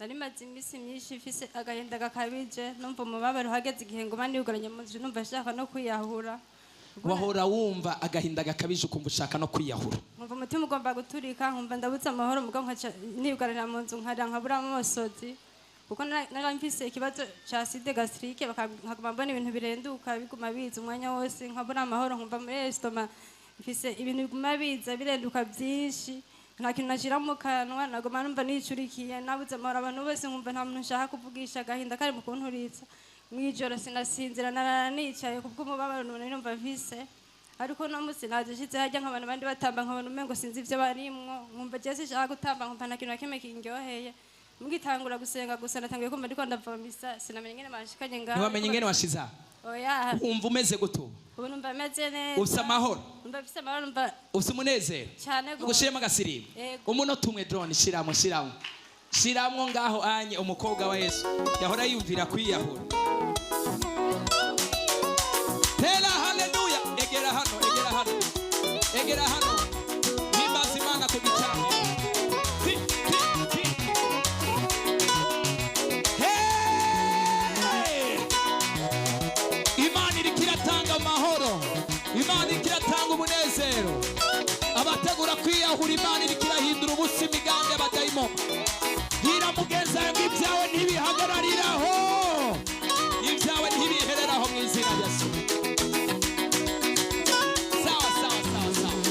Nari maze iminsi myinshi mfise agahinda gakabije, numva umubabaro uhageze igihe nguma niyugaranye mu nzu, numva nshaka no kwiyahura. Wahora wumva agahinda gakabije, ukumva ushaka no kwiyahura? Nkumva umutima ugomba guturika, nkumva ndabutse amahoro, mugabo nkaca niyugarira mu nzu nkarira nkabura amosozi, kuko nari mfise ikibazo ca acide gastrique, nkaguma mbona ibintu birenduka biguma biza umwanya wose, nkabura amahoro, nkumva muri estomac mfise ibintu biguma biza birenduka byinshi, nta kintu nashira mu kanwa, naguma numva nicurikiye, nabuze amahoro, abantu bose nkumva nta muntu nshaka kuvugisha, agahinda kari mu kunturitsa. Mw'ijoro sinasinzira, narara nicaye kubw'umubabaro nari numva mfise. Ariko uno munsi naje nshitse harya nkabona abandi batamba, nkabona umengo sinzi ivyo barimwo, nkumva jewe sinshaka gutamba, nkumva nta kintu na kimwe kindyoheye. Mugitangura gusenga gusa natanguye kumva ndiko ndavomisa, sinamenye ingene banshikanye ngaho. Ntiwamenye ingene washize aha? Oya. Wumva umeze gute ubu? Ubu numva meze neza. Ufise amahoro? Numva mfise amahoro, numva Ufise umunezero? Cyane gose. Ugushiremo agasirimbo? Yego. Umunota umwe, drone, shiramo, shiramo, shiramo ngaho anye. Umukobwa wa Yesu yahora yumvira kwiyahura. Tera haleluya! Egera hano, egera hano, egera hano. Himbaza Imana ku gicaniro. Ti, ti, ti. Hey! Imana iriko iratanga amahoro, Imana iriko iratanga umunezero. Abategura kwiyahura, Imana iriko irahindura ubusa imigambi y'abadayimoni. Bwira mugenzi wawe ngo ibyawe ntibihagarariraho, ibyawe ntibihereraho mu izina rya Yesu. Sawa, sawa, sawa, sawa.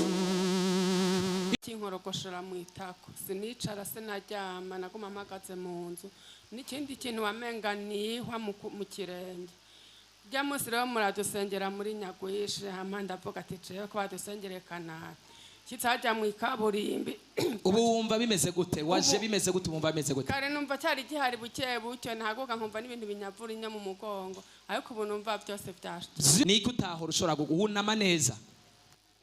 Kinkorogoshora mu itako, sinicara, sinaryama, naguma mpagaze mu nzu. N'ikindi kintu wamenga nihwa mu kirenge. Rya munsi rero muradusengera muri Nyagwishe, hama ndavuga ati jewe ko badusengereye kanaka, nshyitse hajya mu ikaburimbi. Ubu wumva bimeze gute? Waje bimeze gute? Wumva bimeze gute? Kare numva cyari gihari buke buke, ntaguka nkumva n'ibintu binyavura inya mu mugongo, ariko ubu numva byose byashize. Niko utahora ushobora wunama neza?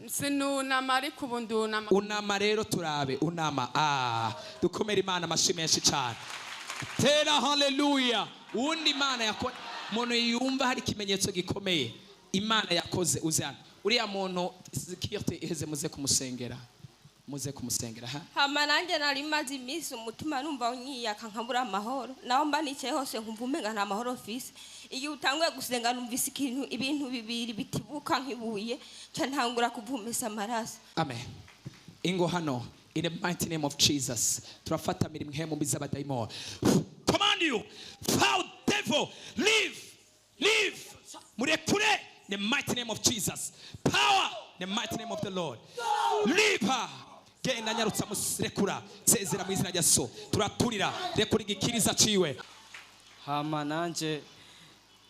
Sinunama, ariko ubu ndunama. Unama rero turabe. Unama. Ah, dukomere Imana amashyi menshi cyane. Tera haleluya! Uwundi Imana yakoze, umuntu yumva hari ikimenyetso gikomeye Imana yakoze, uze hano. Uriya muntu kirte iheze, muze kumusengera, muze kumusengera ha. Hama nanjye nari maze iminsi umutima numva unyiyaka, nkabura amahoro, naho mba nicaye hose nkumva umenga nta mahoro mfise. Igihe utanguye gusenga numvise ikintu, ibintu bibiri bitibuka nk'ibuye, nca ntangura kuvumesa amaraso. Amen. Ingo hano. In the mighty name of Jesus, turafata mirimo ihemu mbi z'abadayimoni. Command you, foul devil, leave, leave, murekure. In the mighty name of Jesus, power, in the mighty name of the Lord, leave her. Genda, nyarutsa, murekura, sezera mu izina rya So. Turaturira, rekura igikiriza ciwe. Hama nanje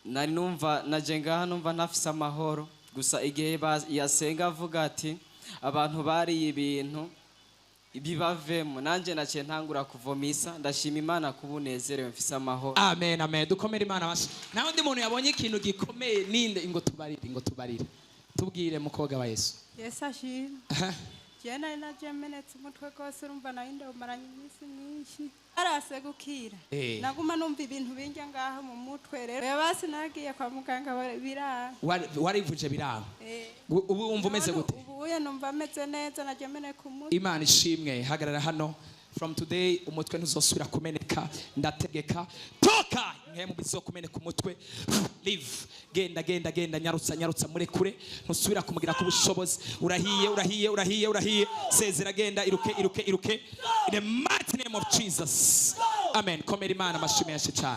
nari numva naje ngaha numva ntafise amahoro, gusa igihe yasenga avuga ati abantu bariye ibintu bibavemo, nanje naciye ntangura kuvomisa. Ndashima Imana kuba unezerewe, mfise amahoro. Amen, amen. Dukomere Imana amashyi. Nta wundi muntu yabonye ikintu gikomeye ninde? Ingo tubarire, ingo tubarire, tubwire, mukobwa wa Yesu. Yesu ashimwe. Aha. Jewe nari naje menetse umutwe rwose, urumva nari ndawumaranye iminsi myinshi arase gukira. Naguma numva ibintu binjya ngaha mu mutwe. Rero basi nagiye kwa muganga biranga. Warivuje biranga? Eh. Ubu wumva umeze gute? Ubu uye numva ameze neza, naje meneka umutwe. Imana ishimwe. Hagarara hano. From today umutwe ntuzosubira kumeneka. Ndategeka, toka impemu bizokumeneka umutwe. Leave, genda, genda, genda, nyarutsa, nyarutsa, murekure. Ntusubira kumugira ku bushobozi. Urahiye, urahiye, urahiye, urahiye. Sezera, genda, iruke, iruke, iruke, in the mighty name of Jesus. Amen. Komera Imana amashyi menshi cyane.